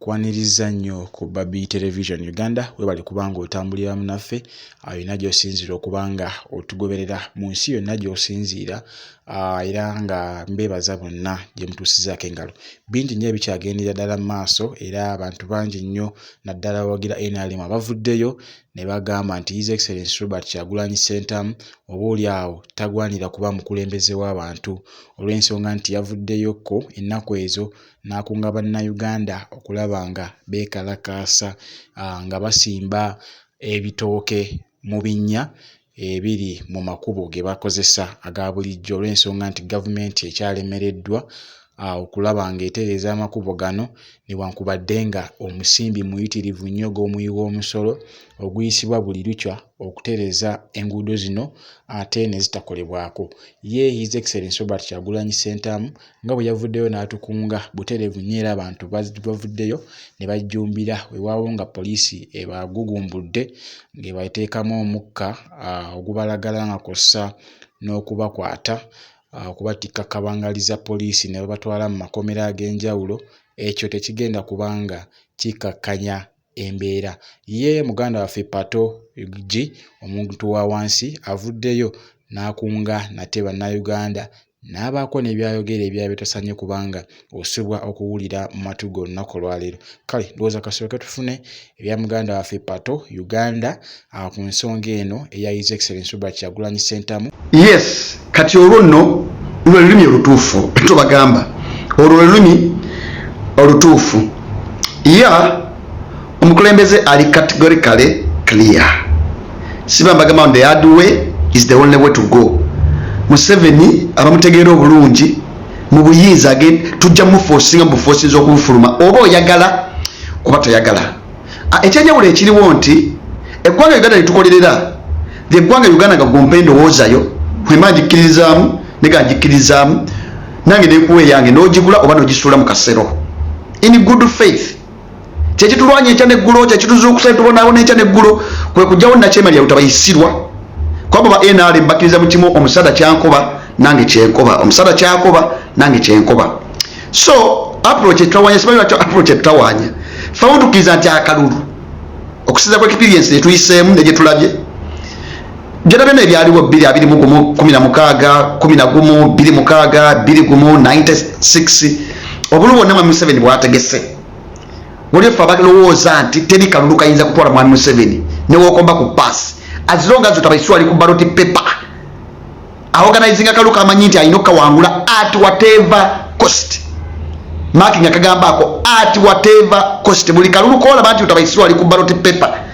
Kwaniriza nnyo ku Babi Television Uganda, webale kubanga otambulira munaffe yonna gy'osinziira okuba nga otugoberera mu nsi yonna gy'osinziira, era nga mbeebaza bonna gye mutuusizaako engalo. Bingi nnyo ebikyagendera ddala mu maaso era abantu bangi nnyo naddala abawagira NRM abavuddeyo ne bagamba nti His Excellency Robert Kyagulanyi Ssentamu oboolyawo tagwanira kuba mukulembeze w'abantu olw'ensonga nti yavuddeyokko ennaku ezo n'akunga Bannayuganda okulaba nga beekalakaasa nga basimba ebitooke mu binnya ebiri mu makubo ge bakozesa aga bulijjo olw'ensonga nti gavumenti ekyalemereddwa okulaba ng'etereeza amakubo gano newankubadde nga omusimbi muyitirivu nnyo ogw'omuwi w'omusolo oguyisibwa buli lukya okutereeza enguudo zino ate ne zitakolebwako. Ye His Excellency Robert Kyagulanyi Ssentamu nga bwe yavuddeyo n'atukunga butereevu nnyo era abantu bavuddeyo ne bajjumbira, weewaawo nga poliisi ebagugumbudde ng'ebateekamu omukka ogubalagala nga kw'ossa n'okubakwata, okubatikka kabangali za poliisi ne babatwala mu makomera ag'enjawulo, ekyo tekigenda kubanga kikkakkanya embeera. Ye muganda waffe Pato G omuntu wa wansi avuddeyo n'akunga nate Bannayuganda n'abaako ne by'ayogera ebirala by'otasaanye kubanga osubwa okuwulira mu matu go olunaku olwaleero. Kale ndowooza kasooke tufune ebya muganda waffe Pato Uganda ku nsonga eno eya His Excellency Robert Kyagulanyi Ssentamu. Yes, kati olwo nno lwe lulimi olutuufu tubagamba, olwo lwe lulimi olutuufu. Ya omukulembeze ali categorically clear, siba mbagamba, the hard way is the only way to go. Museveni abamutegeera obulungi mu buyinza tujja muforcinga mubuforcinza okubufuluma, oba oyagala oba toyagala. Ekyenjawulo ekiriwo nti eggwanga Uganda litukolerera, eggwanga Uganda nga gompa endowoozayo wemba ngikkiririzaamu nega ngikkirizaamu nange nenkuwa eyange n'ogigula oba n'ogisuula mu kasero in good faith. Kyekitulwanya enkya neggulo, kyekituzuukusa tubonaabona enkya neggulo, kwe kujjawo nakyemalira butabayisirwa kwabo ba NRM bakkiriza mu kimu: omusaada kyankoba nange kyenkoba, omusaada kyakoba nange kyenkoba. So approach etutawanya, simanyi lwaki approach etutawanya. Famu tukkiriza nti akalulu okusinza ku experience netuyiseemu negyetulabye byonna byonna ebyaliwo 221, 16, 11, 26, 21, 96, obululu bwonna Mwami Museveni bwategese. Waliwo ffe abalowooza nti teri kalulu kayinza kutwala Mwami Museveni newokomba ku paasi, as long as otabaiswa ali ku ballot paper aorganizinga kalulu kamanyi nti alina okukawangula at whatever cost. Marking akagamba ako, at whatever cost. Buli kalulu kolaba nti otabaiswa ali ku ballot paper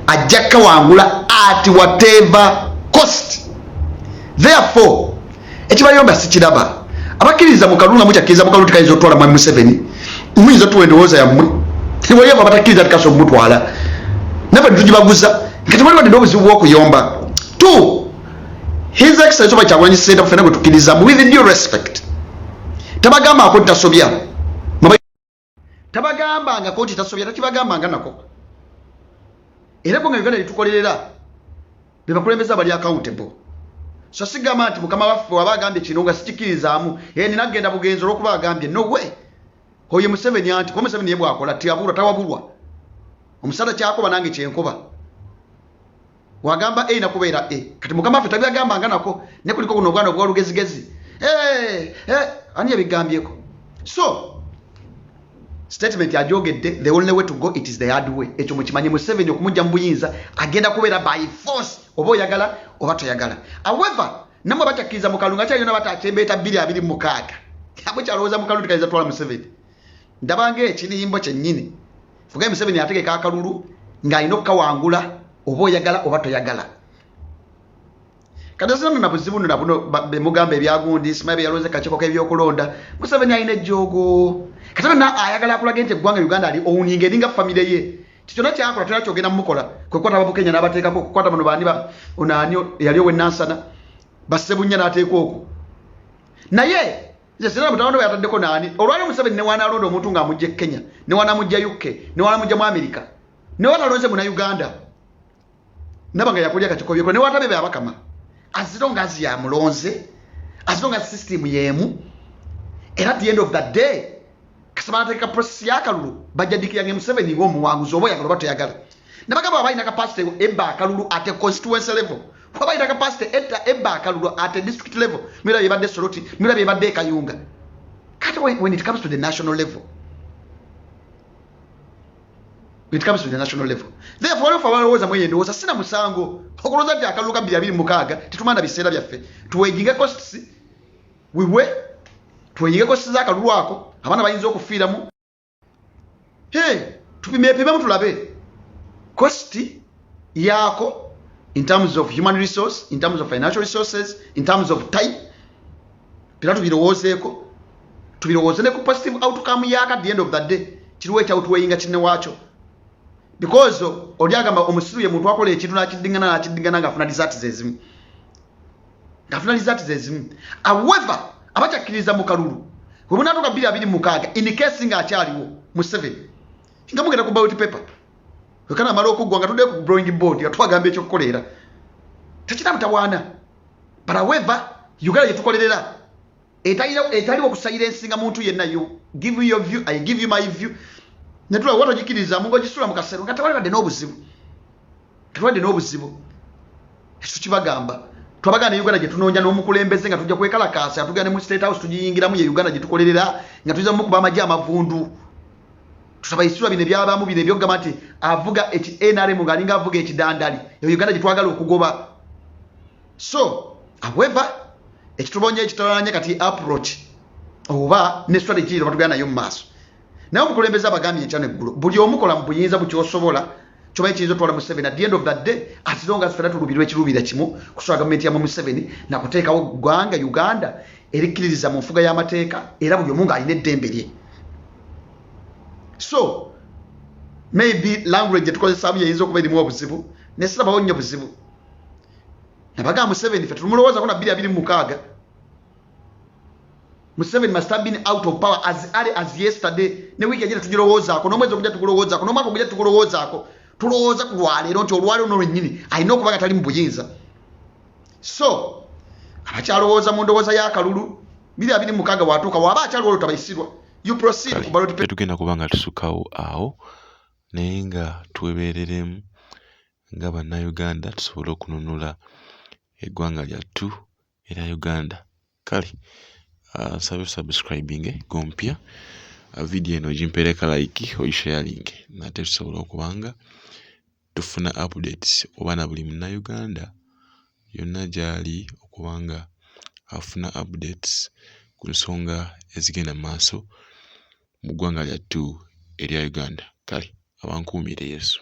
ajja kukawangula at whatever cost. Therefore ekibayomba sikiraba. Abakkiriza mu kalulu nga mukyakkiriza mu kalulu tikayinza okutwala Mwami Museveni, muyinza otuwa endowooza yammwe. Waliyo abatakkiriza tikasa okumutwala, naffe netugibaguza nga tewali wadde n'obuzibu bw'okuyomba. Two, His Excellency oba Kyagulanyi Ssentamu, ffenna gwe tukkiriza, with due respect, tabagambako nti tasobya, tabagambangako nti tasobya, takibagambanga nako. Era gwe nga Uganda litukolerera be bakulembeze abali accountable. So sigamba nti mukama waffe waba agambye kino nga sikikirizaamu, e nina kugenda bugenzi olwokuba agambye. No way. Oyo Museveni, anti kuba Museveni ye bwakola tiyabulwa, tawabulwa. Omusaada kyakoba nange kyenkoba, wagamba a nakubeera a. Kati mukama waffe tabyagambanga nako, ne kuliko guno obwana obwolugezigezi, ani yabigambyeko? So statement ajogedde, the only way to go, it is the hard way. Ekyo mukimanye, Museveni okumujja mu buyinza agenda kubeera by force, oba oyagala oba toyagala. However, namwe bakyakkiriza mu kalulu nga kyalina batakyembeeta 226, mukyalowooza mu kalulu tikayinza twala Museveni, ndabanga ekirimbo kyennyini. Fugaye Museveni ategeka akalulu ng'alina okukawangula, oba oyagala oba toyagala. Kati sina na buzibu nno nabuno bemugamba ebyagundi, simanyi beyalonze kakiiko k'ebyokulonda. Museveni alina ejjoogo. Kati nna ayagala akulage nti eggwanga Uganda ali owninga, eringa famire ye, ti kyonna kyakola tolina kyogenda mumukola. Kwekwata Ababukenya n'abateekako, okukwata bano baani, ono ani eyali ow'enansana, Bassebunya n'ateeka okwo. Naye nze sina mutabani we yataddeko naani. Olwali Museveni newanalonda omuntu ng'amujja e Kenya, newanamujja UK, newanamujja mu America, newatalonze muna Uganda naba nga yakulya akakiiko byeko, newatabe byabakama, as long as yamulonze, as long as system yemu, era at the end of the day. Kasita banateeka process y'akalulu, bajja declaringa Museveni ng'omuwanguzi, oba oyagala oba toyagala. Nabagamba balina capacity ebba akalulu at a constituency level, kuba balina capacity ebba akalulu at a district level. Mira byebadde Soroti, mira byebadde Ekayunga. Kati when it comes to the national level, when it comes to the national level, therefore waliwo fe abalowooza mweyo endowooza. Sina musango okulowooza nti akalulu ka 2026 tetumanda biseera byaffe. Tuwejinge costs, wiwe tuwejinge costs z'akalulu ako, abaana bayinza okufiiramu. Hey, tupimepimemu tulabe cost yaako in terms of human resource, in terms of financial resources, in terms of time. Byonna tubirowoozeeko, tubirowooze ne ku positive outcome yaako. At the end of the day, kiriwo ekyawutuweyinga kinne waakyo, because oli agamba omusiru ye muntu akola ekintu n'akiddiŋŋana n'akiddiŋŋana ng'afuna results ezimu, ng'afuna results ezimu. However, abakyakkiriza mu kalulu, bwe munaatuuka 2026, in case ng'akyaliwo Museveni, nga mugenda ku ballot paper, wekanamala okuggwa nga tudde ku drawing board nga twagamba ekyokukola, era tekina mutawaana. But however, Uganda gyetukolerera etaliwo okusayira ensinga muntu yenna. You give your view, I give you my view, netulaba wata ogikkirizaamu ngaogisula mu kasero nga tewali badde n'obuzibu, tewali n'obuzibu. Ekyo kibagamba, twabagamba ne Uganda gye tunoonya n'omukulembeze nga tujja kwekalakaasa, tugenda ne mu State House tugiyingiramu. Ye Uganda gye tukolerera nga tuyinza mukuba amagye amavundu. Tutabayisirwa bino ebyabamu, bino ebyokugamba nti avuga eki NRM ng'alinga avuga ekidandali. Eyo Uganda gye twagala okugoba. So however, ekitubonye ekitolanye kati approach oba ne strategy ero batugenda nayo mu maaso. Naye omukulembeze abagambye enkya neggulo, buli omukola mu buyinza bukyosobola kyomanyi kiyinza otwala Museveni. At the end of the day, as long as fena tulubirwa ekiruubira kimu, kusula gavumenti yamwe Museveni nakuteekawo ggwanga Uganda erikkiririza mu nfuga y'amateeka, era buli omu ng'alina eddembe lye. So maybe language gyetukozesaamu yeyinza okuba erimu obuzibu, nesirabawo nnyo buzibu. Nabagamba Museveni fe tulumulowoozako na 2026. Museveni must have been out of power as early as yesterday. Ne wiiki ejja tugirowoozaako, n'omwezi ogujja tugulowoozaako, n'omwaka ogujja tugulowoozaako. Tulowooza ku lwaleero nti olwaleero no lwennyini alina okuba nga tali mu buyinza. So abakyalowooza mu ndowooza y'akalulu 2026, waatuuka waaba akyaliwo olutabayisirwa, you proceed ku ballot paper. Tetugenda kuba nga tusukkawo awo, naye nga twebeereremu nga Bannayuganda tusobole okununula eggwanga lyattu erya Uganda. Kale nsabe osubscribinge gompya vidiyo eno, ogimpeereko like, ogisharinge, nate tusobole okuba nga tufuna updates oba na buli Munnayuganda yonna gy'ali okuba nga afuna updates ku nsonga ezigenda mu maaso mu ggwanga lyattu erya Uganda. Kale abankuumire Yesu.